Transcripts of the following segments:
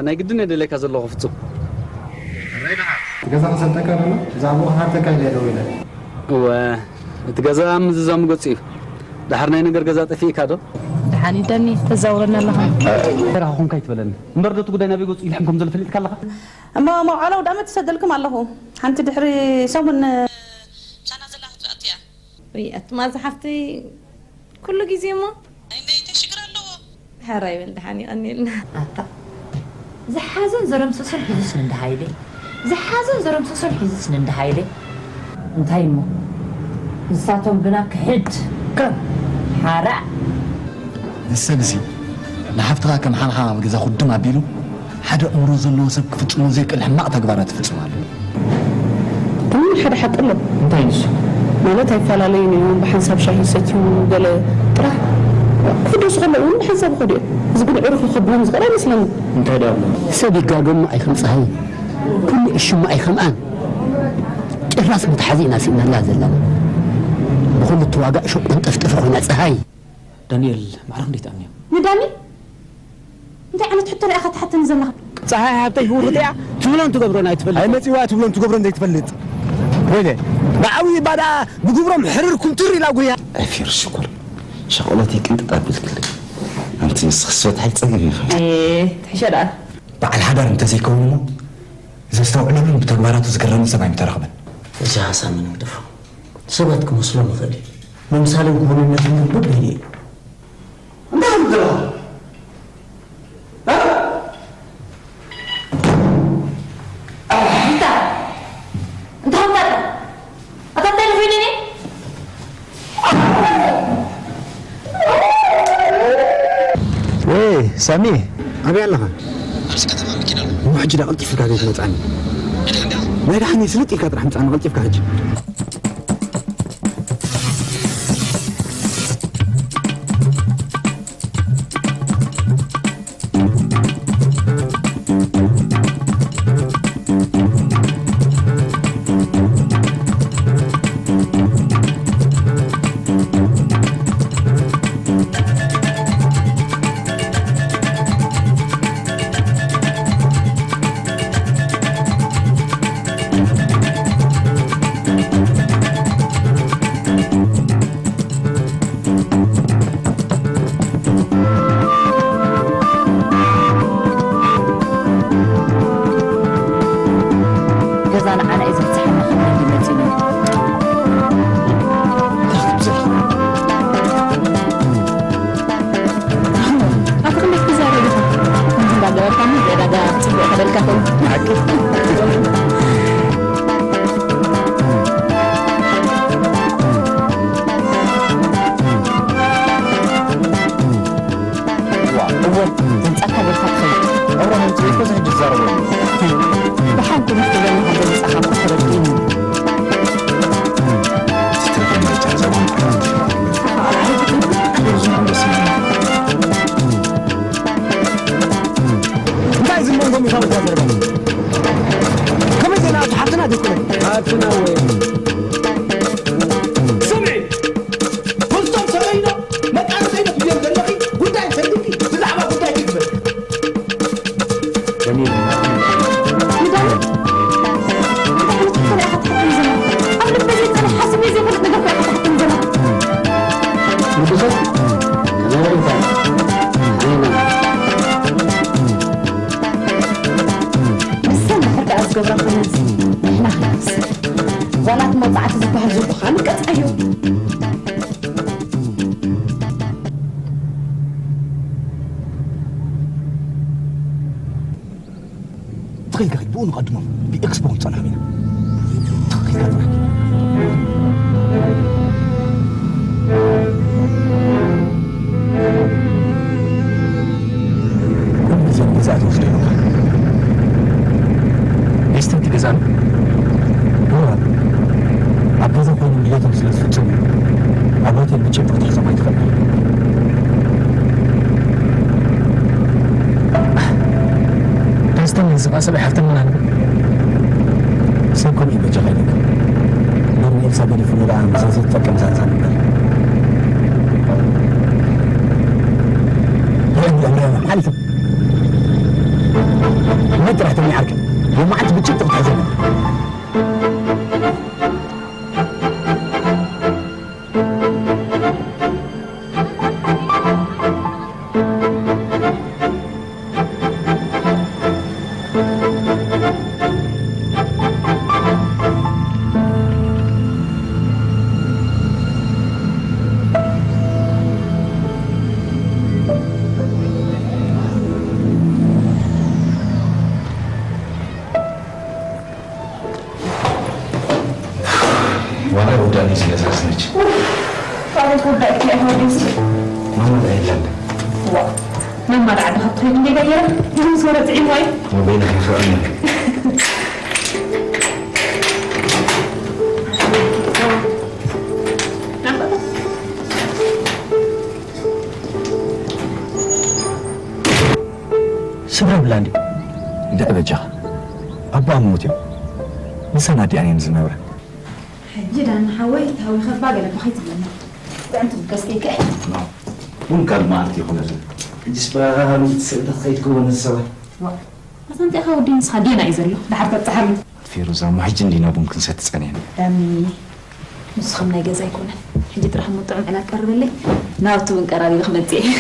ናይ ግድን እየ ደልየካ ዘለኹ ፍጹም። እቲ ገዛ ክሰልጠካ ደሎ፣ ብዛዕባኡ ክሓተካ ኢለ ደዊለ። እወ፣ እቲ ገዛ ምዝዛሙ ገጹ እዩ። ደሓር ናይ ነገር ገዛ ጠፊእካ ዶ? ደሓን እዩ ደኒ፣ ተዛውረና ኣለኻ። ተራኻ ኮንካ ይትበለኒ። እምበር ዶ እቲ ጉዳይ ናበይ ገጹ ይልሕም ከም ዘሎ ፈሊጥካ ኣለኻ? እሞ መውዓሎ ውዳመ ትሰደልኩም ኣለኹ። ሓንቲ ድሕሪ ሰሙን ምሳና ዘላ ክትኣቱ እያ። ወይ ኣቱማ ዝሓፍተይ፣ ኩሉ ግዜ እሞ። ኣይ፣ እንታይ ሽግር ኣለዎ? ሕራይ በል፣ ደሓን ይቐንየልና። ኣታ፣ ዝሓዞን ዘረምሰሶን ሒዙስ ንእንዳ ሃይለ፣ ዝሓዞን ዘረምሰሶን ሒዙስ ንእንዳ ሃይለ። እንታይ እሞ? ንሳቶም ግና ክሕድ። ከም ሓራ። ንሰብ እዚ ንሓፍትኻ ከም ሓምሓም ኣብ ገዛ ኩድም ኣቢሉ፣ ሓደ ኣእምሮ ዘለዎ ሰብ ክፍጽሞ ዘይክእል ሕማቕ ተግባራት ይፍጽም ኣሎ። ተማም ሓደ ሓቂ ኣሎ። እንታይ ንሱ? ማለት ኣይፈላለዩን እዮም፣ ብሓንሳብ ሻሂ ይሰትዩ ገለ ጥራሕ ክፍደሱ ከለዉ እውን ብሓንሳብ ይኸዱ እዮም። እዚ ግን ዕሩኽ ይኸብዎም ዝኽእል ኣይመስለንን። እንታይ ደኣ ኣሎ? ሰብ ይጋገ እሞ ኣይከም ጸሃይ፣ ኩሉ እሹ እሞ ኣይከምኣን። ጭራስ መትሓዚ ኢና ስኢናላ ዘለና። ብኹሉ እትዋጋእ ሹቕ መንጠፍጠፊ ኮይና ጸሃይ። ዳንኤል ማዕረ ክንደይ ትኣምንዮ? ንዳኒ? እንታይ ዓይነት ሕቶ ሪኣኻ ትሓተኒ ዘለኻ? ጸሃይ ሃብተይ ህውኽቲ እያ፣ ትብሎን ትገብሮን ኣይትፈልጥ። ኣይመጺዋ ትብሎን ትገብሮን ዘይትፈልጥ። ወይለ፣ ብዓብዪ ባዳ ብግብሮም ሕርር ኩምትር ኢላ ጉያ። ኣይፊር ሽኮር፣ ሻቕሎተይ ቅንጥጥ ኣቢልክለይ። ኣንቲ ንስኺ ሰት ሓይጸግብ ኢኺ። እየ፣ ትሕሸ ደኣ። በዓል ሓዳር እንተዘይከውን እሞ፣ ዘስተውዕለሉን ብተግባራቱ ዝግረምን ሰብ ኣይምተረኽበን። እዚ ሓሳብ ንግደፎ። ሰባት ክመስሎም ይኽእል እዩ። ምምሳልን ክውንነትን ግን በበይኑ እዩ። እንታይ ትብል ዘለኻ? እ? እንታ? እንታ ከምታ? ኣታ እንታይ ኢሉ ኾይኑ እኔ? ወይ፣ ሳሚ። ኣበይ ኣለኻ? ኣብዚ ከተማ መኪና ኣሎ። እሞ ሕጂ ዳ ቀልጢፍካ ዘይትመጽኣኒ? ናይ ደሓን ስልጥ ኢልካ ጥራሕ ምጽኣኒ ቀልጢፍካ ሕጂ። ገዛ ንዓና እዩ ዝብጽሐና፣ ክንዲ መጺና። እንታይ ክትብል ዘለኻ? ኣቲ ክንደይ ክትዛረብ ኢኻ? ከምዚ እንዳገበርካ እሞ ዕዳጋ ጽቡቕ ከደልካ ኸውን። ንሓቂ? ዋ፣ እወ፣ ዘምጻካ ጌርካ ትኸይድ። እረ፣ መምጽኡ እኮ እዚ ሕጂ ትዛረቦ። ደሓን ኩን ክትብለኒ ከም ዘምጻኻ እኮ ተረዲእኒ። ትትረፈኒ ብቻ፣ እዛ ጓል። እንታይ ዝመንጎም ኢኻ ብዛ ዘረባ? ከመይ ጌና ኣብቲ ሓፍትና ዘይኮነ? ሓፍትና ወይ? ስምዒ! ክልቶም ሰበይኖ መቃረሰይኖ ትብልዮም ዘለኺ ጉዳይ ሰዲቂ ብዛዕባ ጉዳይ ትግበር። ዳኒ፣ እንታይ ዓይነት ሕቶ ኢኻ ትሓተኒ ዘለኻ? ኣብ ልበይ ዘይጸንሕ ሓሲበ ዘይፈልጥ ነገር እኮ ኢኻ ትሓተኒ ዘለኻ። ንጉሰ፣ ከመይ ርኢኻ? ዜና። ንሰን ድሕር ደኣ ዝገብራ ኮይነንሲ ንሕና ክንሓስብ። ጓላት መውጻዕቲ ዝበሃል ዘሎ ከዓ ንቀጽዓዮ። ትኽእል ኢኻ፣ ብኡ ንቐድሞም ብኤክስፖ ክንጸንሖም ኢና። ትኽእል ኢኻ ጥራሕ። ኩሉ ግዜ ንገዛእ ትወስዶ ኢኻ። ሊስትንኪ ገዛን እወ፣ ኣብ ገዛ ኮይኖም ድሌቶም ስለ ዝፍጽሙ፣ ኣብ ሆቴል ብጭብጢ ክትሕዞም ኣይትኽእልን። ደስተን ንዝቐ ሰብኣይ ሓፍተን ምናምን። ሰብ ከምኡ እዩ በጃኻ ኢለካ። ሎሚ ኤልሳ ገዲፉኒ ደኣ ምሳይ ዘይትጠቅም ዛንዛ ነበር። ርአኒ፣ ርአኒ፣ ሓሊፉ። ካልእ ጉዳይ እኮ ኣይኮነን እዚ። ማማ እንታይ ኢላ ኣላ? ዋ፣ መማል ዓዲ ካብ ትኸይድ እንዴ ገይራ? እዚ ምስ ወረ ጥዒሙ ኣዩ? ወበይና ከፍዕና። ስድራ ብላንዲ፣ ድዕ በጃኻ። ኣቦኣ ሞት እዮም። ንሰን ኣዲኣን እየን ዝነብራ። ሕጂ ዳኒ ሓወይ፣ ተሃዊኸ እባ ገለ እባ ከይትብለኒ። ጥዕምቲ ምገስከይከ። ቡን ካልእ መዓልቲ ይኹነልና። ሕጂስ ባህሉ ትስእልካ ከይትከውን ንሰባ። ዋ፣ ኣታ እንታይ ኢኻ ወዲ፣ ንስኻ ጌና እዩ ዘሎ። ደሓር ተብጽሓሉ። ፌሩዛ፣ እሞ ሕጂ እንዲና ቡን ክንሰቲ ጸኒሕና። ዳኒ፣ ንስኻ ናይ ገዛ ኣይኮነን። ሕጂ ጥራሕ እሞ ጥዑም ዕላል ቀርበለይ። ናብቲ ቡን ቀራሪበ ክመጽእ እየ።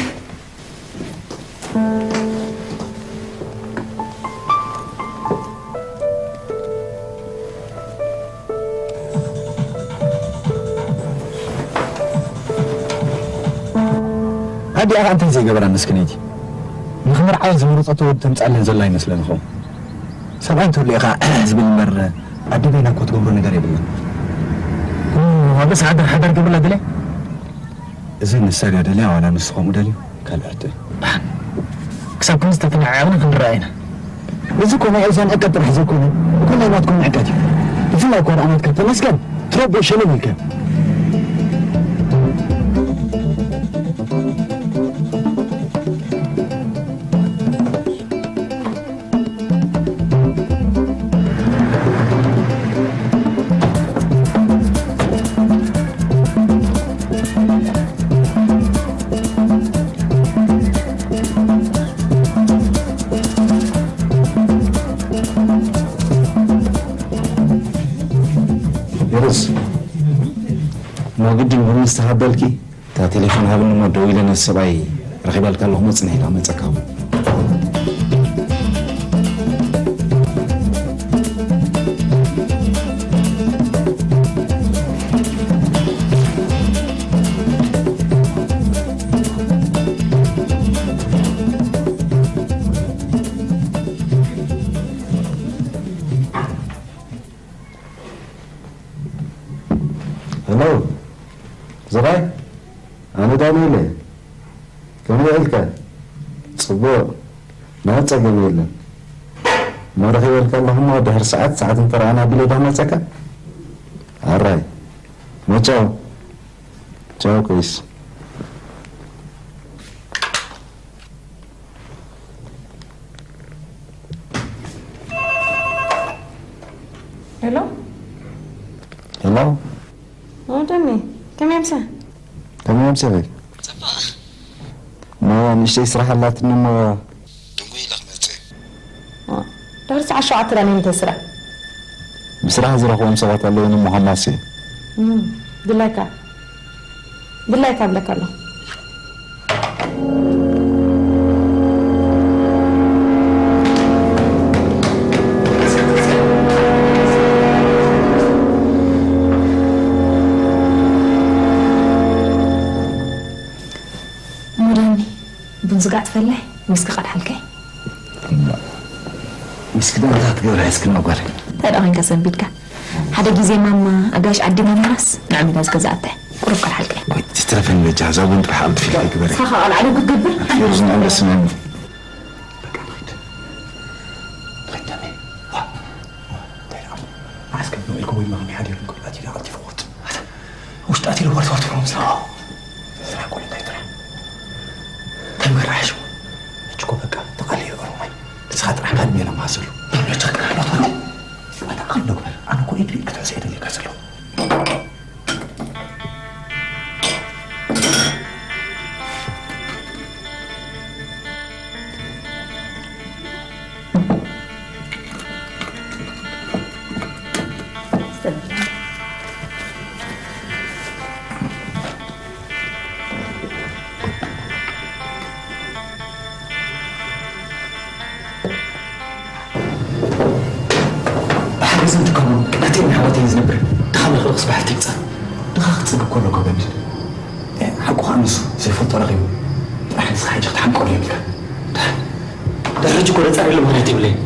ኣዲኣ ኸኣ እንታይ ዘይገበራ መስክነይቲ። ንኽምርዓወን ዝመረጸቶ ወዲ ተምጽኣለን ዘላ ይመስለኒ ኸውን። ሰብኣይ እንተሎ ኢኻ ዝብል እምበር፣ ኣደ በይና እኮ ትገብሮ ነገር የብላን። እሞ በስ ሓዳር ሓዳር ገብርላ ድለ? እዚ ንሳ ድያ ደልያ ዋላ ንሱ ከምኡ ደልዩ? ካልእ ሕቶ እዩ። ክሳብ ክንዲ ዝተተናዓዓቕና ክንረኣይ ኢና። እዚ እኮ ናይ እዛን ዕቀት ጥራሕ ዘይኮነ፣ እኮ ናይ ናትኩም ዕቀት እዩ። ብፍላይ እኮ ደኣ ናትካ ተመስገን፣ ትረብኦ ሸለል ኢልካ። ፌሩዝ፣ ሞ ግድን ቡን ምስ ተሃበልኪ፣ እታ ቴሌፎን ሃብኒ እሞ ደዊለ ነቲ ሰብኣይ ረኺበልካ ኣለኹ፣ መጽእ ኢላ መጸካ። ሄሎ፣ ዘርኣይ፣ ኣነ ዳንኤል እየ። ከመይ ውዒልካ? ጽቡቕ። ምንም ጸገም የለን። እሞ ረኺበልካ ኣለኹ እሞ ድሕሪ ሰዓት፣ ሰዓት እንተረኣና ኣቢለ ዶ ክመጸካ? ኣራይ። እሞ ቻው። ቻው፣ ፔስ። ሄሎ። ሄሎ። ኦ፣ ደሜ፣ ከመይ ኣምሰ? ከመይ ኣምሰኺ? ጽቡቕ። እሞ ንእሽተይ ስራሕ ኣላትኒ እሞ ድንጉይ ኢለ ክመጽእ። ኦ፣ ድሕሪ ሰዓት ሸውዓተ ዳኒ እንታይ ስራሕ? ብስራሕ ዝረኽቦም ሰባት ኣለዉኒ እሞ ሃማሲ። እም፣ ድላይካ፣ ድላይካ እብለካ ኣለኹ። እሞ ዳኒ፣ ቡን ስጋዕ ትፈለሕ? ዊስኪ ቀድሓልከ? ዊስኪ ዶ እንታይ ክትገብር ሒዝክና ጓለይ? እንታይ ደኣ ኮይንካ ሰንቢድካ? ሓደ ግዜ ማማ ኣጋይሽ ዓዲ ማማስ ንዓሚላ ዝገዝኣታ እያ። ቁሩብ ቀድሓልከ? ቆይ፣ ትትረፈኒ በጃ፣ እዛ ቡን ጥራሕ ኣብ ድፊልካ ግበረ። ንስኻ ከኣ ቃል ዓለም ክትገብር? ፌሩዝ ንዓይ ደስ ምበለኒ። በቃ ንኺድ። ንኺድ ደሜ። ዋ፣ ዋ፣ እንታይ ደኣ? መዓስ ከም ንውዒልኩም ወይ መኸመይ ሓዲርኩም? ኣትዩ ደኣ ቀልጢፉ ክወጽእ። ውሽጢ ኣትዩ ወርት ወርት ብሎ ምስላ። ስራሕ እኮ እንታይ ጥራሕ? እንታይ ምክሪ ሓይሽ? ሕጂ እኮ በቃ ተቓልዮ ኦሮማይ። ንስኻ ጥራሕ ካልእ ሜላ መሃዘሉ። ብሎ ጨቅና ኣሎ ተሎ። ኣታ ኣሎ ግበር። ኣነ እኮ ኢድ ብኢድ ክትሕዞ እየ ደልየካ ዘለኹ። ብሓገዝን ትካሉን ናተይን ኣሕዋተይን ዝነብር ድኻ ለኽለኽስ በሓልቲ ይምጻእ። ድኻ ክጸግብ ከሎ እኮ ገሚድ። ሓቁ ኸኣ ንሱ ዘይፈልጦ ረኺቡ ጥራሕ ንስኻ ሕጂ ክትሓንቀሉ የብልካን። ድሕሪ ሕጂ እኮ ነጻር ኢለ ምኽንያት የብለይን።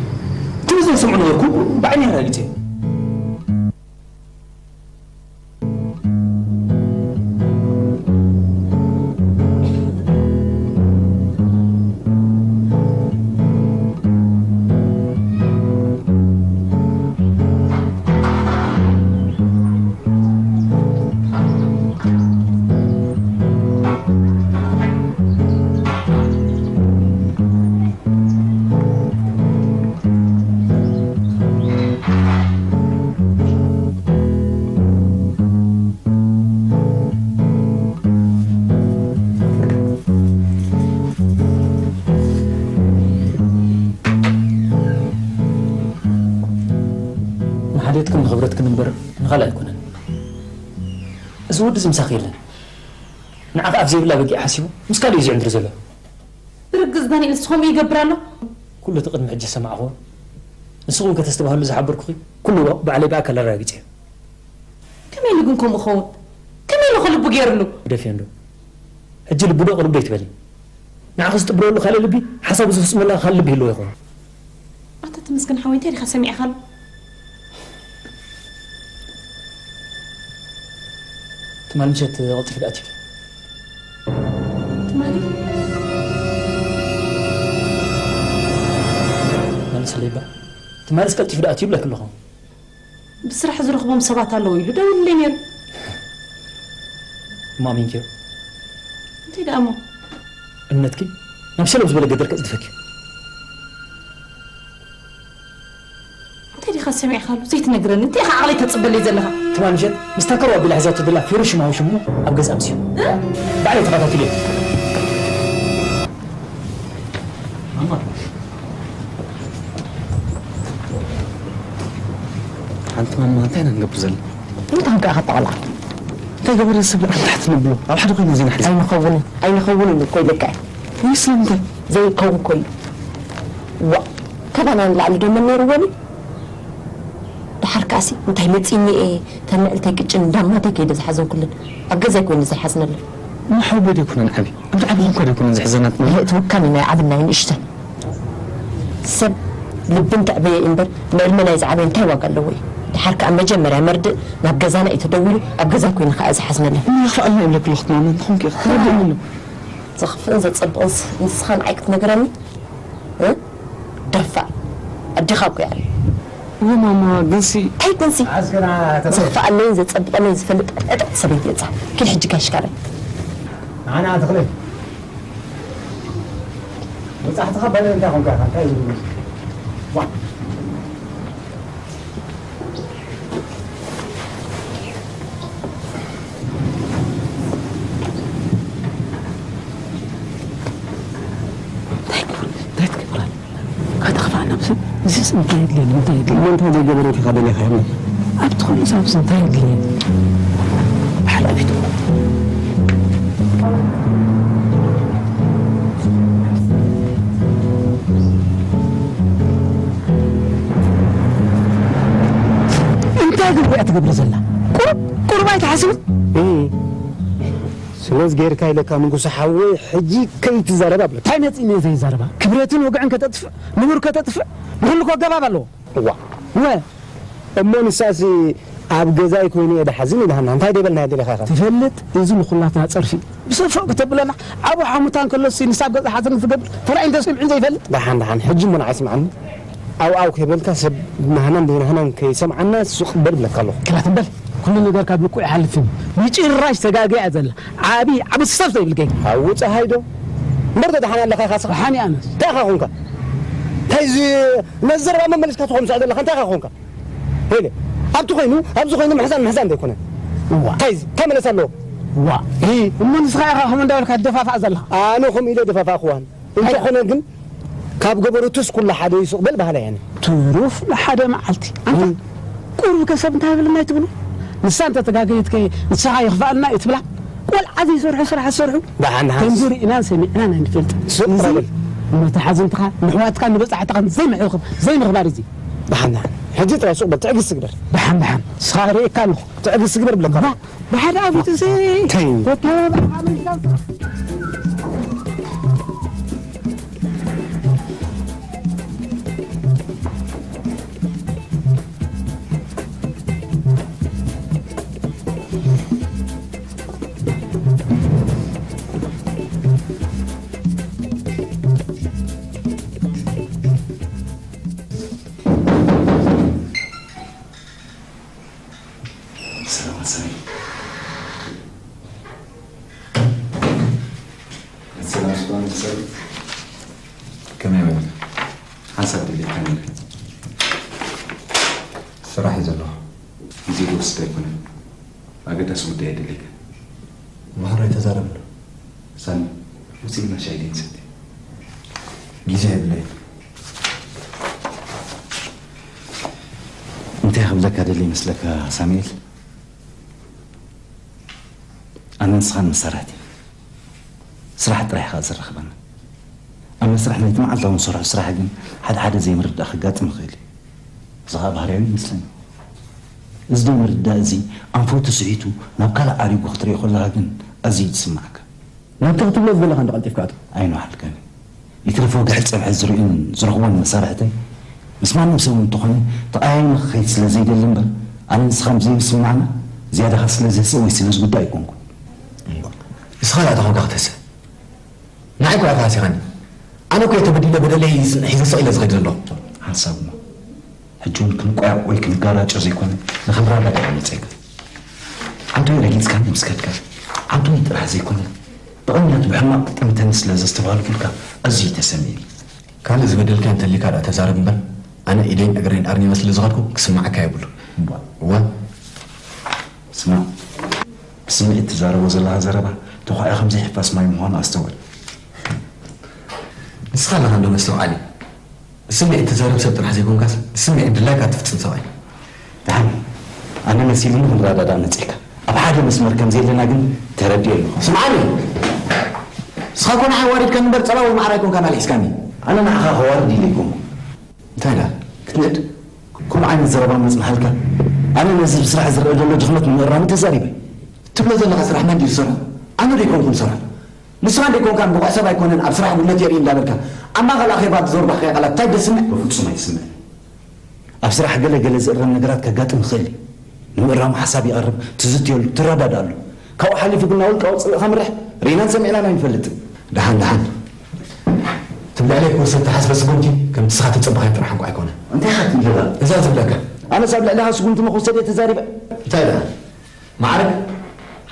እቲ ብዘይ ሰምዑ ነበርኩ ባዕለይ ኣራጊጸ። ድሌትክን ንኽብረትክን እምበር ንኻልእ ኣይኮነን። እዚ ወዲ እዚ ምሳኺ የለን። ንዓኺ ኣፍ ዘይብላ በጊዕ ሓሲቡ ምስ ካልእ እዩ ዝዕንድር ዘሎ። ብርግጽ ዳንኤል ንስኹም ይገብር ኣሎ? ኩሉ እቲ ቅድሚ ሕጂ ዝሰማዕኽዎ ንስኹም ከተስተባህሉ ዝሓበርኩኺ ኩሉ ባዕለይ ብኣካል ኣረጋጊጸ። ከመይ ኢሉ ግን ከምኡ ኸውን? ከመይ ኢሉ ኸ ልቡ ገይርሉ? ደፍዮ እንዶ። ሕጂ ልቡ ዶ ቅልቡ ዶ ይትበሊ? ንዓኺ ዝጥብረሉ ካልእ ልቢ፣ ሓሳቡ ዝፍጽመላ ካልእ ልቢ ይህልዎ ይኸውን። ኣታ ተመስገን ሓወይ፣ እንታይ ዲኻ ሰሚዕኻሉ? ትማሊ ምሸት ቀልጢፊ ዶ ኣቲኪ? ትማሊ? መልሰለይ እባ። ትማልስ ቀልጢፊ ዶ ኣትዩ ይብለኪ ኣለኹ። ብስራሕ ዝረኽቦም ሰባት ኣለዉ ኢሉ ደዊሉለይ ነይሩ። እሞ ኣሚንክዮ? እንታይ ደኣ እሞ? እምነትኪ ናብ ሸለብ ዝበለ ገደል ከጽድፈኪ። እንታይ ዲኻ ሰሚዕካሉ? ዘይትነግረኒ? እንታይ ኢኻ ዓቕለይ ተጽበለይ ዘለኻ? ትማሊ ምሸት ምስ ታንከሩ ኣቢላ ሒዛቶ ዘላ ፊሮ ሽማዊ ሽሙ ኣብ ገዛ ኣምስዩ። ባዕለይ ተኸታቲለ። ሓንቲ ማማ እንታይ ኢና ንገብር ዘለና? እንታይ ከኣ ከተቓልዓ? እንታይ ገበረ ሰብ ንዓን ታሕቲ ነብሎ? ኣብ ሓደ ኮይና ዜና ሕዚ። ኣይንኸውንን፣ ኣይንኸውንን እኮ ኢለካ እየ። ወይ ስለምንታይ? ዘይከውን እኮ እዩ። ዋ፣ ካባና ንላዕሊ ዶ መን ነይርዎም እዩ? ደሓር ከኣሲ እንታይ መጺኒ እየ፣ ተን ምዕልተይ ቅጭን እንዳማተይ ከይደ ዝሓዘንኩለን። ኣብ ገዛይ ኮይነ ዘይሓዝነለን። ንሓው በደ ኣይኮነን ዓቢ። እንዳ ዓቢ እኳ ደይኮነን ዝሕዘናት። ይሄ ትውካኒ ናይ ዓብን ናይ ንእሽተን። ሰብ ልቢ እንተዕበየ እምበር፣ ምዕልመ ናይ ዝዓበየ እንታይ ዋጋ ኣለዎ እዩ? ደሓር ከኣ መጀመርያ መርድእ ናብ ገዛና እዩ ተደዊሉ፣ ኣብ ገዛይ ኮይነ ከኣ ዝሓዝነለን። ንኽፍኣልና ይብለኪ ኣለኹ ማማ፣ ንኹም ከ ክትረድእኒ ኣሎ። ዘኽፍእን ዘጸብቕን ስ-፣ ንስኻ ንዓይ ክትነግረኒ? እ? ደፋር። ኣዴኻ እኮ እያ። እወ ማማ፣ ግንሲ። ኣይ ግንሲ። ዓስከራ ተኽለ። ዘኽፍኣለይን ዘጸብቐለይን ዝፈልጥ ዕጥቕቲ ሰበይቲ እያ እዛ። ኪድ ሕጂ ጋሽ ካረይ። ንዓና ተኽለ። መጻሕቲ ኸበደ እንታይ ኾንካ ኢኻ? እንታይ ዝብል? ዋ። እንታይ ክብል? እንታይ ትገብራ? ከተኽፍኣና ምስ-፣ ምስስ እንታይ የድልየኒ? እንታይ የድልየኒ? እሞ እንታይ ዘይገበረት ኢኻ ደሊኻ? ኣብቲ ኾይኑ ሳብስ እንታይ የድልየኒ? ብሓደ ቤት። እንታይ ግን ሪኣ ትገብር ዘላ? ቁሩብ፣ ቁሩብ ኣይትሓስብን? እም። ስለዚ ጌርካ ኢለካ ንጉሰ ሓወይ፣ ሕጂ ከይትዛረብ ኣብለካ። እንታይ መጺእኒ እየ ዘይዛረባ? ክብረትን ወግዕን ከተጥፍእ፣ ንቡር ከተጥፍእ፣ ንኹሉ እኮ ኣገባብ ኣለዎ። እዋ። እወ። እሞ ንሳሲ ኣብ ገዛይ ኮይኑ እየ ድሓዝን ኢልሃና። እንታይ ደይበልናዮ ደሊኻ ኢኻ? ትፈልጥ፣ እዚ ንኹላትና ጸርፊ እዩ። ብሰብ ፎእ ክተብለና፣ ዓቡ ሓሙታ እንከሎሲ ንሳ ኣብ ገዛ ሓዘን ትገብር፣ ተራእዩን ተሰሚዑን ዘይፈልጥ? ደሓን፣ ደሓን። ሕጂ እሞ ንዓይ ስምዓኒ። ኣው ኣው ከይበልካ ሰብ ናህናን ደይናህናን ከይሰምዓና ሱቕ በል ብለካ ኣለኹ። ክላት እምበል፣ ኩሉ ነገር ካብ ልክዑ ይሓልፍ እዩ። ብጭራሽ ተጋግያ እያ ዘላ። ዓቢ፣ ዓቢ ስህተት ዘይብል ጌጋ። ኣው ጸሃይ ዶ? እምበር ዶ ደሓን ኣለኻ ኢኻ ስኻ? ደሓን እየ ኣነስ። እንታይ ኢኻ ኾንካ? እንታይ እዚ ነዚ ዘረባ መመሊስካ ትኾምስዖ ዘለኻ እንታይ ኢኻ ኾንካ? ሄለ፣ ኣብቲ ኮይኑ፣ ኣብዚ ኮይኑ ምሕዛን ምሕዛን ዘይኮነ። እዋ። እንታይ እዚ? እንታይ መለስ ኣለዎ? እዋ። ሂ። እሞ ንስኻ ኢኻ ከምኡ እንዳበልካ ትደፋፋእ ዘለኻ። ኣነ ከምኡ ኢለ ደፋፋእኽዋን። እንታይ? እንተኾነ ግን ካብ ገበሩትስ ኩሉ ሓደ እዩ፣ ስቕ በል በሃላይ ኣነ። ትሩፍ ንሓደ መዓልቲ። ኣንታ እም። ቁሩብ ከ ሰብ እንታይ ይብልና ኣይትብሉ? ንሳ እንተ ተጋገየት ከ ንስኻ ይኽፍኣልና እዩ ትብላ? ቆልዓ ዘይሰርሖ ስራሕ ዝሰርሑ ደሓን፣ ደሓን። ከምዚ ርኢናን ሰሚዕናን ኣይንፈልጥን። ስቕ እዚ በል። ንመተሓዝንትኻ፣ ንኣሕዋትካን ንበጻሕትኻን ዘይምዕርኻብ፣ ዘይምኽባር እዚ። ደሓን፣ ደሓን። ሕጂ ጥራይ ስቕ በል፣ ትዕግስቲ ግበር። ደሓን፣ ደሓን። ንስኻ ርእየካ ኣለኹ። ትዕግስቲ ግበር ብለካ። ባ-፣ ብሓደ ኣፉ ትስእ። ተይ። ተተባብዓ ምንካም። ሰላም ሓሳበይ። ሰላም ስኳን ተሰሉ። ከመይ ውዒልካ? ሓንሳብ ደሊካ ነይረ። ስራሕ እዩ ዘለኹ። ግዜ ክወስድ ኣይኮነን። ኣገዳሲ ጉዳይ ደሊካ። ማሕራይ ተዛረብሉ። ሳሚ፣ ውፅእና ሻይ ደይንሰቲ። ግዜ የብለይ። እንታይ ኢኻ ለካ ደሊ ይመስለካ ሳሙኤል፣ ኣነ ንስኻን መሳርሕቲ ስራሕ ጥራሕ ኢኻ ዘራኽበና። ኣብ መስርሕ ናይቲ መዓልታዊ ንሰርሖ ስራሕ ግን ሓደ ሓደ ዘይምርዳእ ከጋጥም ይኽእል እዩ። እዚ ኸኣ ባህርያዊ ይመስለኒ። እዚ ዘይምርዳእ እዚ ኣንፈቱ ስሒቱ ናብ ካልእ ዓሪጉ ክትሪኦ ከለኻ ግን ኣዝዩ እዩ ዝስምዓካ። ናብቲ ክትብሎ ዝደለኻ እንዶ ቀልጢፍካ ኣቶ። ኣይንውሓልካን። ይትረፍ ወግሒ ጸብሒ ዝርእዩን ዝረኽቦን መሳርሕተይ ምስ ማንም ሰብ እውን እንተኾነ ተቐያይመ ክኸይድ ስለ ዘይደሊ እምበር፣ ኣነ ንስኻ ምስ ዘይምስምማዕና ዝያዳኻ ስለ ዝህሰ ወይ ስለ ዝጉዳእ ኣይኮንኩን። ንስኻ ዳኣ ተኾንካ ክትህሰ። ንዓይ እኮ ኢኻ ሃሲኻኒ። ኣነ እኮ እየ ተበዲለ በደለይ ሒዘ ስቕ ኢለ ዝኸይድ ዘለኹ። ሓንሳብ እሞ ሕጂ እውን ክንቋየቕ ወይ ክንጋራጮ ዘይኮነ፣ ንኽንረዳዳእ እዩ መጺእካ። ዓንቶይ ረጊጽካኒ ምስ ከድካ፣ ዓንቶይ ጥራሕ ዘይኮነ፣ ብቕንያት ብሕማቕ ትጥምተኒ ስለ ዘስተብሃልኩልካ ኣዝዩ ተሰሚዑኒ። ካልእ ዝበደልካዮ እንተሊካ ደኣ ተዛረብ እምበር፣ ኣነ ኢደይን እግረይን ኣርኒበ ስለ ዝኸድኩ ክስምዓካ የብሉን። እዋ። እዋ። ስማዕ፣ ብስምዒት ትዛረቦ ዘለኻ ዘረባ ተዃዒ ከም ዘይሕፋስ ማይ ምዃኑ ኣስተውዕል። ንስኻ ኣለኻ እንዶ መስተውዓሊ። ብስምዒት ትዛረብ ሰብ ጥራሕ ዘይኮንካስ፣ ብስምዒት ድላይካ ትፍጽም ሰብኣይ። ደሓን፣ ኣነ መሲሉኒ ክንረዳዳእ መጺእካ። ኣብ ሓደ መስመር ከም ዘለና ግን ተረዲኤ ኣለኹ። ስምዓኒ፣ ንስኻ እኮ ንዓይ ኣዋሪድካኒ እምበር ጸላኢ ወይ ማዕረ ኣይኮንካን ኣልሒስካኒ። ኣነ ንዓኻ ከዋርድ ኢለ ኣይኮንኩን። እንታይ ደኣ? ክትንእድ? ከምኡ ዓይነት ዘረባ መጽንሓልካ? ኣነ ነዚ ብስራሕ ዝረአ ዘሎ ድኽመት ንምእራሙ ተዛሪበ። ትብሎ ዘለኻ ስራሕ መን ድዩ ዝሰርሖ? ኣነ ዶ ኣይኮንኩን ዝሰርሖ? ንስኻ እንዶ ኣይኮንካን ብቑዕ ሰብ ኣይኮነን ኣብ ስራሕ ጉድለት የርኢ እንዳበልካ ኣብ ማእኸል ኣኼባ ብዘውርባሕካዮ ቃላት እንታይ ደስምዕ? በፍጹም ኣይስምዕን። ኣብ ስራሕ ገለ ገለ ዝእረም ነገራት ከጋጥም ይኽእል እዩ። ንምእራሙ ሓሳብ ይቐርብ፣ ትዝትየሉ፣ ትረዳድኣሉ። ካብኡ ሓሊፉ ግን ናብ ውልቃዊ ጽልእኻ ምርሕ ርኢናን ሰሚዕናን ኣይንፈልጥን። ደሓን ደሓን። ትብልዕለይ ክወሰድ ተሓስበ ስጉምቲ ከምቲ ንስኻ ትጽበኻዮ ጥራሕ እንኳ ኣይኮነን። እንታይ ኢኻ ትብል ዘለኻ? እዛ ዝብለካ። ኣነስ ኣብ ልዕሊኻ ስጉምቲ ንኽውሰድ እየ ተዛሪበ። እንታይ ደኣ? ማዕረግ፣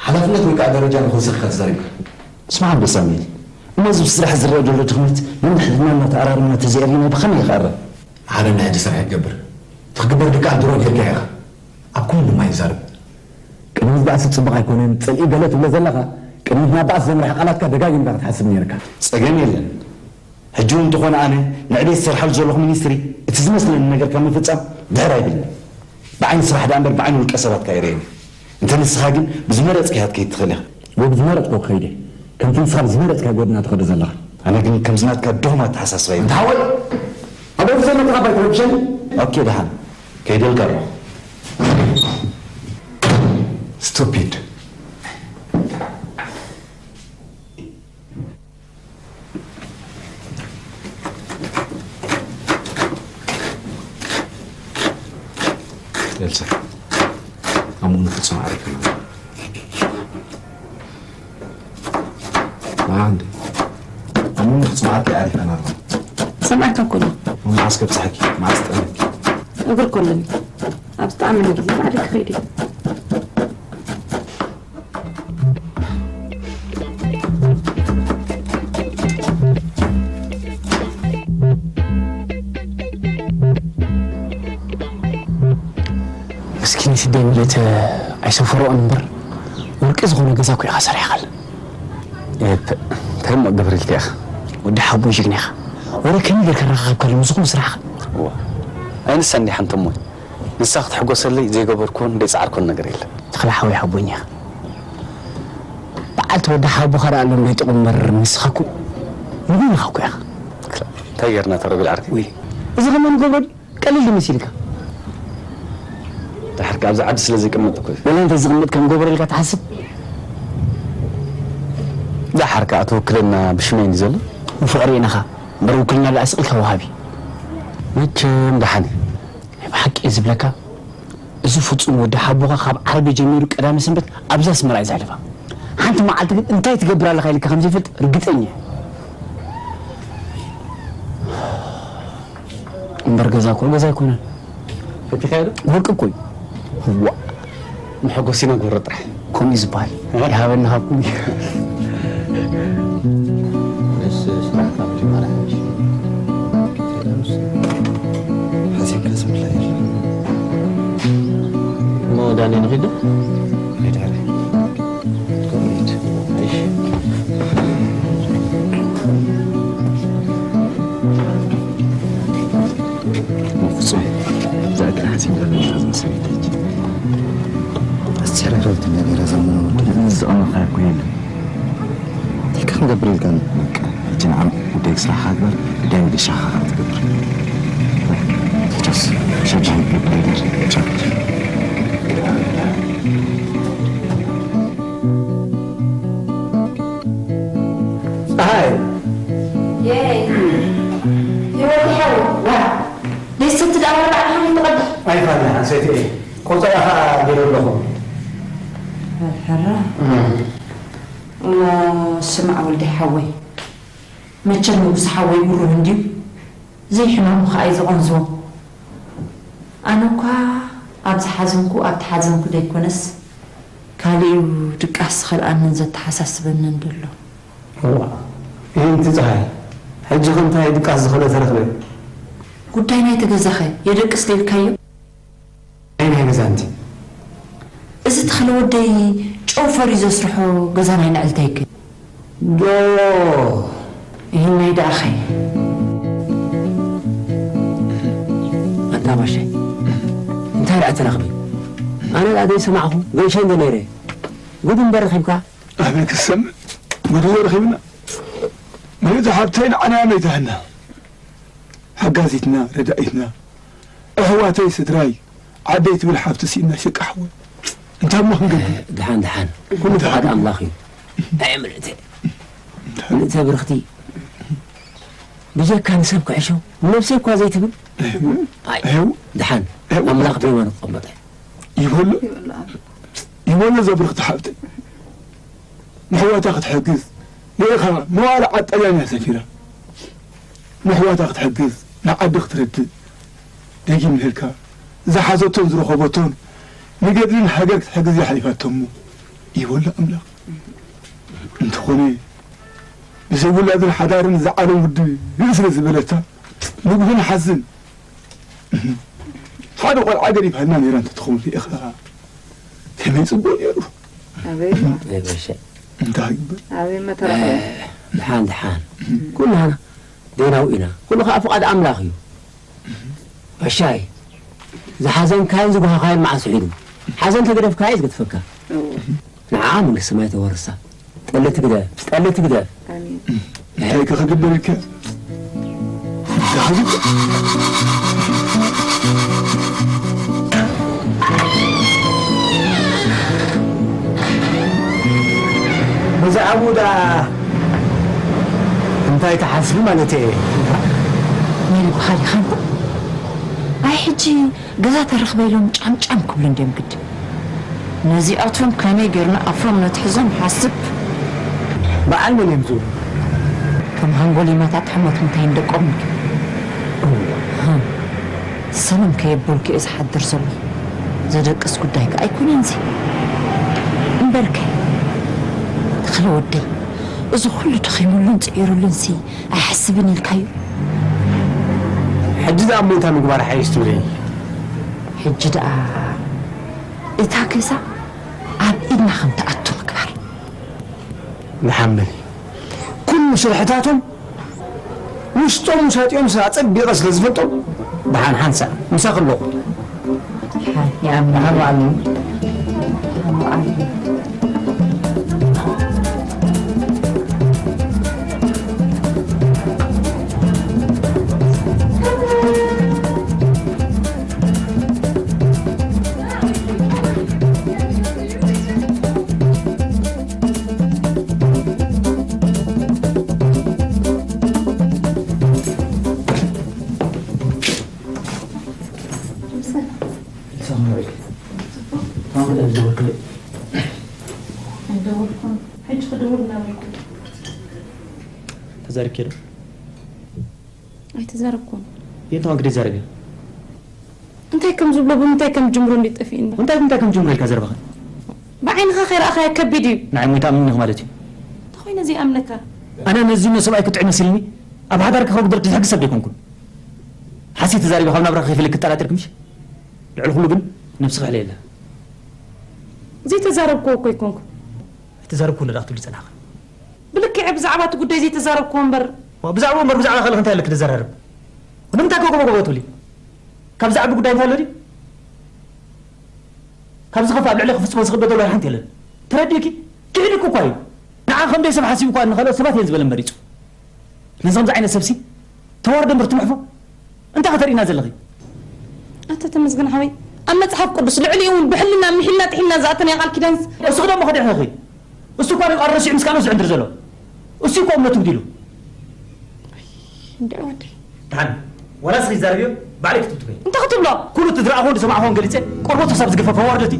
ሓላፍነት ወይ ከዓ ደረጃ ንኽውሰድ ኢኻ ተዛሪብካ። ስማዕ እንዶ ሳሙኤል፣ እሞ እዚ ብስራሕ ዝረአ ዘሎ ድኽመት ነንሕድሕድና እናተኣራረምና ተዘይኣሪና ብኸመይ ይቐርብ? ሓደ ናይ ሕጂ ስራሕ ይትገብር። እቲ ክግበር ድከኣል ድሮ ጌርካዮ ኢኻ። ኣብ ኩሉ ድማ ይዛረብ። ቅድሚት ባእሲ ጽቡቕ ኣይኮነን፣ ጽልኢ ገለ ትብሎ ዘለኻ፣ ቅድሚት ናብ ባእሲ ዘምርሐ ቃላትካ ደጋጊምካ ክትሓስብ ነይርካ። ጸገም የለን። ሕጂ እውን እንተኾነ ኣነ ንዕቤት ዝሰርሓሉ ዘለኹ ሚኒስትሪ እቲ ዝመስለኒ ነገር ካብ ምፍጻም ድሕር ኣይብልን። ብዓይኒ ስራሕ ደኣ እምበር ብዓይኒ ውልቀ ሰባት ከይርእየኒ። እንተ ንስኻ ግን ብዝመረጽካዮ ክትከይድ ትኽእል ኢኻ። ወ ብዝመረጽኮ ክኸይድ እየ። ከምቲ ንስኻ ብዝመረጽካዮ ጎድና ትኸዶ ዘለኻ። ኣነ ግን ከምዚ ናትካ ድኹም ኣተሓሳስባ የብለይን። ኣንታ ሓወይ፣ ኣብ ኦፊሰይ መጥኻ ባይትረብሸኒ። ኦኬ፣ ደሓን። ከይደልካ ኣለኹ። ስቱፒድ። ኤልሳ፣ ኣሙን ፍጹም ዓሪፍና። ንዓ እንዴ? ኣሙን ፍጹም ዓርኪ ዓሪፍና ኣሎ። ሰማዕካ እኮ ኣለኹ። መዓስ ከብጽሓኪ? መዓስ ትጠምቂ? እግሪ እኮ ኣለኒ። ኣብ ዝጠዓመኒ ግዜ ባዕለይ ክኸይድ እየ። ምስኪን ሽደይ ምልእቲ ኣይሰፈሮኦን እምበር፣ ወርቂ ዝኾነ ገዛ እኮ ኢኻ ሰሪሕኻለን። ኤፕ፣ እንታይ እሞ ግብር ኢልካ ኢኻ? ወዲ ሓቦይ ጅግና ኢኻ። ወረ ከመይ ጌርካ ኣረኻኸብካሉ ምስ ኩሉ ስራሕኻ? እዋ፣ ኣይ ንሳ እንዲያ ሓንቲ እሞ። ንሳ ክትሕጎሰለይ ዘይገበርኩዎን ዘይጸዓርኩዎን ነገር የለን። ተኽለ ሓወይ ሓቦኛ ኢኻ። በዓልቲ ወዲ ሓቦኻ ደኣ ኣሎ እንዶ ይጥቕም እምበር ንስኻ እኮ ንበይንኻ እኮ ኢኻ። እንታይ ጌርና ተረቢል ዓርከይ? ውይ፣ እዚ ከመይ ንገብሮ ድዩ? ቀሊል ድዩ መሲልካ? ድሓር ከኣ ኣብዚ ዓዲ ስለ ዘይቅመጥ እኮ እዩ። ወላ እንተ ዝቕመጥ ከም ገበረ ኢልካ ትሓስብ? ድሓር ከኣ እቲ ውክልና ብሽመይ እንድዩ ዘሎ? ንፍቕሪ ኢናኻ እምበር ውክልና ደኣ ስቕ ኢልካ ወሃቢ። መቸም ደሓን እዩ። ናይ ብሓቂ እየ ዝብለካ፣ እዚ ፍጹም ወዲ ሓቦኻ ካብ ዓርቢ ጀሚሩ ቀዳመ ሰንበት ኣብዚ ኣስመራ እዩ ዘሕልፋ። ሓንቲ መዓልቲ ግን እንታይ ትገብር ኣለኻ ኢልካ ከም ዘይፈልጥ ርግጸኛ እየ። እምበር ገዛ እኮ ገዛ ኣይኮነን። ፈቲኻዮ ዶ? ወርቂ እኮ እዩ። ዋ! መሐጎሲና ግበሮ ጥራሕ። ከምኡ እዩ ዝበሃል። ይሃበና ካብ ኩሉ። ንስ ስራሕካ መጀመርያ ሓይሽ። ሓሲብካ ዝብላ የለን። እሞ ዳኒ ንኺድ ዶ? ሄድ፣ ሄድ። ፍጹም፣ እዛ እግርኻ ሲንግል ነሽ ዝመስል ይለች። ኣስቸረረብትኛ ገይረ ዘመነ ወዲ። እዚ ዝቐመጥካዮ እኮ የለን። እንታይ ክንገብር ኢልካኒ? በቃ፣ ሕጂ ንዓ ጉዳይ ስራሕካ ግበር፣ ጉዳይ መገሻኻ ከዓ ትገብር። ቻስ፣ ሸጃ ይግበር። ቻው። ፀሓይ። የይ። ህይወት ይሓው። ዋ። ደስ ትዳወር ኣድሓን ትቐድሕ። ኣይፋልና፣ ሓንሰይቲ እየ። ቆጸራ ኸዓ ገይሩ ኣለኹ። ሕራ። እም። እሞ ስማዕ ወልዲ ሓወይ። መቸም ንጉስ ሓወይ ብሩህ እንድዩ። ዘይሕማሙ ኸዓ እዩ ዘቐንዝቦ። ኣነ እኳ ኣብ ዝሓዘንኩ፣ ኣብ ተሓዘንኩ ደይኮነስ፣ ካልእ እዩ ድቃስ ዝኸልኣንን ዘተሓሳስበንን ዘሎ። እዋ፣ ይህንቲ ፀሓይ፣ ሕጂ ኸ እንታይ ድቃስ ዝኸልኦ ተረኽበ? ጉዳይ ናይቲ ገዛኸ የደቅስ ደይልካዮ? ናይ ናይ ገዛ እንቲ። እዚ ተኽለ ወደይ ጨው ፈርዩ ዘስርሖ ገዛ ናይ ንዕልተይከ? ዶ። ይህናይ ደኣኸ? ኣንታ ባሻይ፣ እንታይ ደኣ ተረኽቢ? ኣነ ደኣ ዘይሰማዕኹ፣ ገይሸ እንዶ ነይረ። ጉድ እምበር ረኺብካ? ኣበይ ክሰምዕ? ጉድ እዮ ረኺብና። መሬት ሓብተይ ንዓና መይታህና። ሓጋዚትና፣ ረዳኢትና። ኣሕዋተይ፣ ስድራይ፣ ዓደይ ትብል ሓብቲ ስኢና ሸቃ ሓወይ። እንታይ እሞ ክንገብር? ደሓን፣ ደሓን። ኩሉ ደሓን። ሓደ ኣምላኽ እዩ። ኣይ ምልእተ። ደሓን። ምልእተ ብርኽቲ። ብጀካ ንሰብ ክሕሾ፣ ንነብሰይ እኳ ዘይትብል። እህ። ኣይ፣ እህ። ደሓን። እህ። ኣምላኽ ብየማኑ ክቐመጠ። ይበሎ። ይበሎ ዘብርኽቲ ሓብተይ። ንሕዋታ ክትሕግዝ፣ ርኢኻ መዋእለ ዓድ ጣልያን እያ ሰፊራ። ንሕዋታ ክትሕግዝ፣ ንዓዲ ክትረድእ፣ ደጊም ንህልካ፣ ዝሓዘቶን ዝረኸበቶን፣ ንገድሊ ንሃገር ክትሕግዝ እያ ሓሊፋቶ እሞ፣ ይበሎ ኣምላኽ። እንተኾነ፣ ብዘይ ውላድን ሓዳርን ዝዓለም ውድእ ስለ ዝበለታ፣ ንግሆ ንሓዝን። ሓደ ቆልዓ ገዲፋልና ነይራ እንተትኸውን ርኢኻ፣ ከመይ ጽቡቕ ነይሩ። ኣበይ? ኣይ፣ ባሻይ። እንታይ ይግበር? ኣበይ መተረኸ? ኣይ፣ ደሓን፣ ደሓን። ኩላህና ዴናዊ ኢና። ኩሉ ኸዓ ፍቓድ ኣምላኽ እዩ። ባሻይ፣ ዝሓዘንካዮን ዝጓሃኻዮን መዓስ ውሒዱ? ሓዘን ተገደፍካዮ እዩ ዝገድፈካ። እዎ። ንዓ መንግስቲ ሰማይ ተወርሳ። ጠሊ ትግደፍ፣ ጠሊ ትግደፍ። ኣሜን። እንታይ ከ ክግበር ኢልካ? እንታይ ክግበር? ብዛዕባኡ ደኣ እንታይ ትሓስቢ ማለት እየ? ሜሊ ብኻሊኻ እምበር። ኣይ ሕጂ ገዛ ተረኽበ ኢሎም ጫምጫም ክብሉ እንድዮም ግዲ። ነዚኣቶም ከመይ ጌርና ኣፎም ነትሕዞም ሓስብ። በዓል መን እዮም ዝብሉ? ከም ሃንጎሊማታት ሕሞት እንታይ እንደቆም። እዋ። ሃ። ሰላም ከየበልኩ እየ ዝሓድር ዘለኹ። ዘደቅስ ጉዳይ ከ ኣይኮነን እዚ። እምበርከ፣ ተኽለ ወደይ፣ እዚ ኩሉ ደኺሙሉን ጽዒሩሉን ሲ ኣይሓስብን ኢልካዩ? ሕጂ ደኣ እሞ እንታይ ምግባር ሓይሽ ትብለኒ? ሕጂ ደኣ እታ ገዛ ኣብ ኢድና ከም ትኣቱ ምግባር። ንሓምል። ኩሉ ስርሕታቶም ውሽጦም ውሳጢኦም ስራ ጸቢቐ ስለ ዝፈልጦም፣ ደሓን ሓንሳእ ምሳኺ ኣለኹ። ደሓን ይኣምን። ደሓን በዓል። ደሓን በዓል። ኣይደወልኩን። ሕጂ ክድውል እናበልኩ። ተዛሪብኪ ዶ? ኣይተዛረብኩን። የት ነው እንግዲህ ዘረቢያ? እንታይ ከም ዝብሎ ብምንታይ ከም ዝጅምሮ እንዴት ጠፊእኒ? እንታይ ብምንታይ ከም ዝጅምሮ ኢልካ ዘረባኻ? ብዓይንኻ ከይረኣኻዮ ከቢድ እዩ። ንዓይ ሞይታ ኣምኒኻ ማለት እዩ። እንታይ ኮይነ ዘይኣምነካ? ኣነ ነዚ ሰብኣይ ክጥዕም መሲልኒ ኣብ ሓዳር ክኸጉደል ዝሕግዝ ሰብ ዘይኮንኩን። ሓሲት ተዛሪበ ካብ ናብራ ከይፈልግ ክጠራጠርክ ምሽ? ልዕሊ ኩሉ ግን ነብስኻ ሕለየላ። ዘይተዛረብክዎ እኮ ኣይኮንኩን። ኣይተዛረብክዎ ነዳ ክትብል ዝጸናሕኻ። ብልክዕ ብዛዕባ እቲ ጉዳይ ዘይተዛረብክዎ እምበር። ዋ፣ ብዛዕባኡ እምበር ብዛዕባ ካልእ እንታይ ኣለኪ ተዘራረብ? ንምንታይ ኮ ጎቦ ጎቦ ትብሊ? ካብ ዝዓቢ ጉዳይ እንታይ ኣሎ ድዩ? ካብዚ ከፋ ኣብ ልዕሊ ክፍጽሞ ዝኽእል በደል ዋላ ሓንቲ የለን። ተረዲእኪ? ክሒድኪ እኳ እዩ። ንዓ ከም ደይ ሰብ ሓሲቡ እኳ ንኻልኦት ሰባት እየን ዝበለን መሪጹ። ነዚ ከምዚ ዓይነት ሰብሲ ተዋርዶ እምበር ትምሕፎ እንታይ ከተርእይና ዘለኺ? ኣታ ተመስገን ሓወይ፣ ኣብ መጽሓፍ ቅዱስ ልዕሊኡ እውን ብሕልና ምሒልና ጥሒልና ዝኣተናዮ ቃል ኪዳንስ? እሱ ክደሞ ከድሕኺ። እሱ እኳ ደቃ ረሲዑ ምስ ካልኦት ዝዕንድር ዘሎ። እሱ እኮ እምነቱ ብዲሉ። እንድዒ ወደይ። ደሓን፣ ዋላ እስኺ ትዛረብዮ፣ ባዕለይ ክትብትበይ። እንታይ ክትብሎ? ኩሉ እቲ ዝረኣኹን ዝሰማዕኹን ገሊጸ፣ ቆርበቱ ክሳብ ዝገፈፈ ዋርደቲ።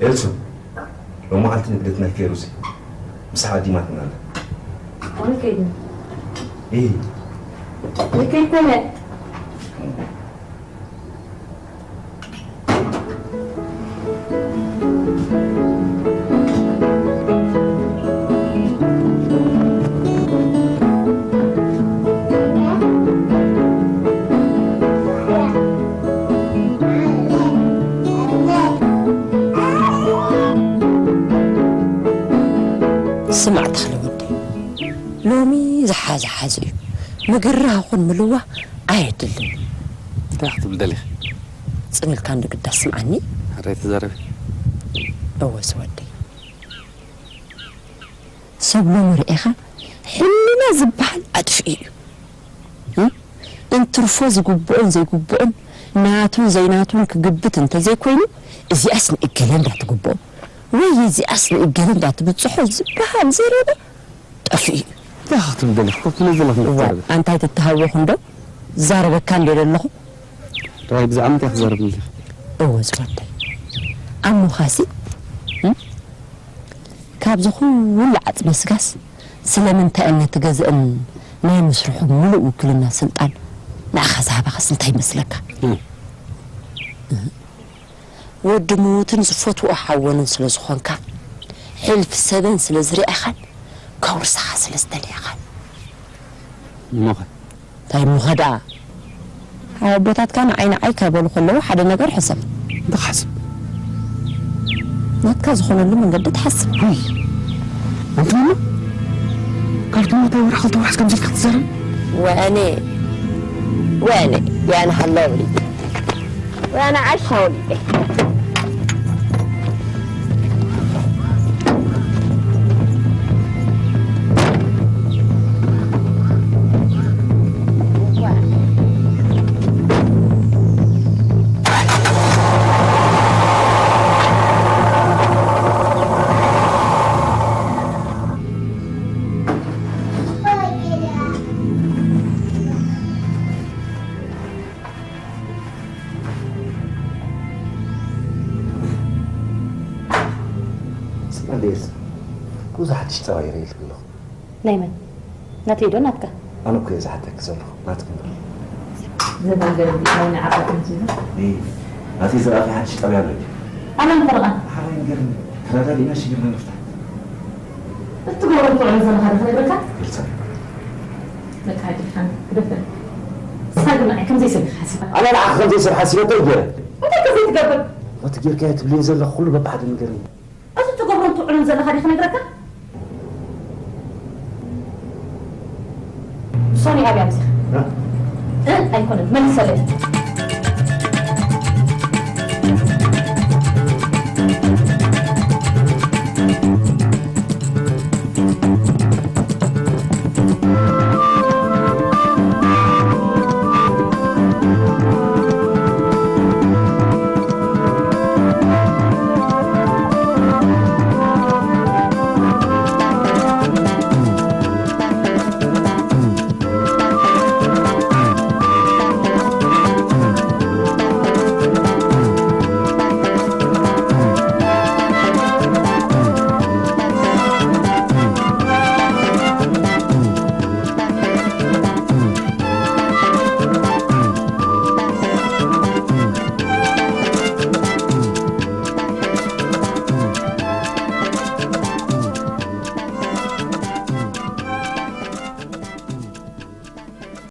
ኤልሱ፣ ሎማዓንቲ ንግደት ናይ ፌሩዝ ምሳሕ ዓዲማትና ኣላ። ኣነ ከይደ። እይ። ልከይ ኮነ። ስማዕ ተኽለ ወደይ፣ ሎሚ ዝሓዘ ሓዘ እዩ። ምግርህ ይኹን ምልዋህ ኣየድልን። እንታይ ክትብል ደሊኺ? ጽን ኢልካ እንዶ ግዳ ስምዓኒ። ሕራይ ተዛረቢ። እወ ዝወደይ። ሰብ ሎሚ ርኢኻ ሕልና ዝበሃል ኣጥፊኡ እዩ። እ? እንትርፎ ዝግብኦን ዘይግብኦን፣ ናቱን ዘይናቱን ክግብት እንተዘይኮይኑ፣ እዚኣስ ንእገለ እንዳትግብኦ ወይ እዚኣስ ንእገለ እንዳትብጽሖ ዝበሃል ዘረባ ጠፊኡ እዩ። እንታይ ክትብል ደሊኺ? ኮፍ ኢለ ዘለኹ እዋ፣ መዛረቢ። ኣንታይ ትተሃወኹ እንዶ? ዛረበካ እንደ ዘለኹ። ራይ ብዛዕባ እንታይ ክዛረብ ደሊኺ? እወ ዝወደይ። ኣሞኻሲ፣ እ? ካብዚ ኩሉ ዓጽመ ስጋስ ስለምንታይ ነቲ ገዝእን ናይ ምስርሑ ምሉእ ውክልና ስልጣን ንዓኻ ዝሃባኸስ እንታይ ይመስለካ? እ። ወዲ ሙትን ዝፈትዎ ሓወንን ስለ ዝኾንካ፣ ሕልፊ ሰበን ስለ ዝርኣኻን ከውርሳኻ ስለ ዝደለየኻን። እሞኸ? እንታይ እሞኸ ደኣ? ኣቦታትካ ንዓይ ንዓይ ከበሉ ከለዉ ሓደ ነገር ሕሰብ። እንታይ ክሓስብ? ናትካ ዝኾነሉ መንገዲ ትሓስብ። ውይ! ኣንቲ ማማ፣ ካልቲ ማታ ወርሒ ክልተ ወርሒ ከምዚ ኢልካ ክትዛረብ? ወያኔ፣ ወያኔ፣ ወያነ ሃለወኒ። ወያነ ዓሻ ወሊደ። ስማዕ እንዴ ኤልሳ፣ ብዙሕ ሓድሽ ጸባ ይርእየልኪ ኣለኹ። ናይ መን? ናተይ ዶ ናትካ? ኣነ እኮ እየ ዝሓተኪ ዘለኹ፣ ናትኪ እምበር። ዘባን ገረብ ናይ ንዓኻ ተምሲሉ። እይ፣ ናተይ ዘርኣኺ ሓድሽ ጣብያ ኣሎ ድዩ? ኣመን ፈረቓ? ሓራይ ንገርኒ፣ ተረዳዲእና ሽግርና ንፍታሕ። እትገብሮ ትውዕሎ ዘለኻ ዶ ክነግረካ? ኤልሳ። በቃ፣ ሕጂ ድሓን ክደፍር። ንስኻ ግን ንዓይ ከም ዘይሰብ ኢኻ ሓሲብካ። ኣነ ንዓኻ ከም ዘይሰብ ሓሲበ እንታይ ገይረ? እንታይ ከ ዘይትገብር? እቲ ጌርካዮ ትብልዮ ዘለኺ ኩሉ በብሓደ ንገርኒ። እዚ ትገብሮን ትውዕሎን ዘለኻ ድዩ ክነግረካ? ሶኒ ኣብያ ምሳኻ። እ? እ? ኣይኮነን፣ መልሰለይ።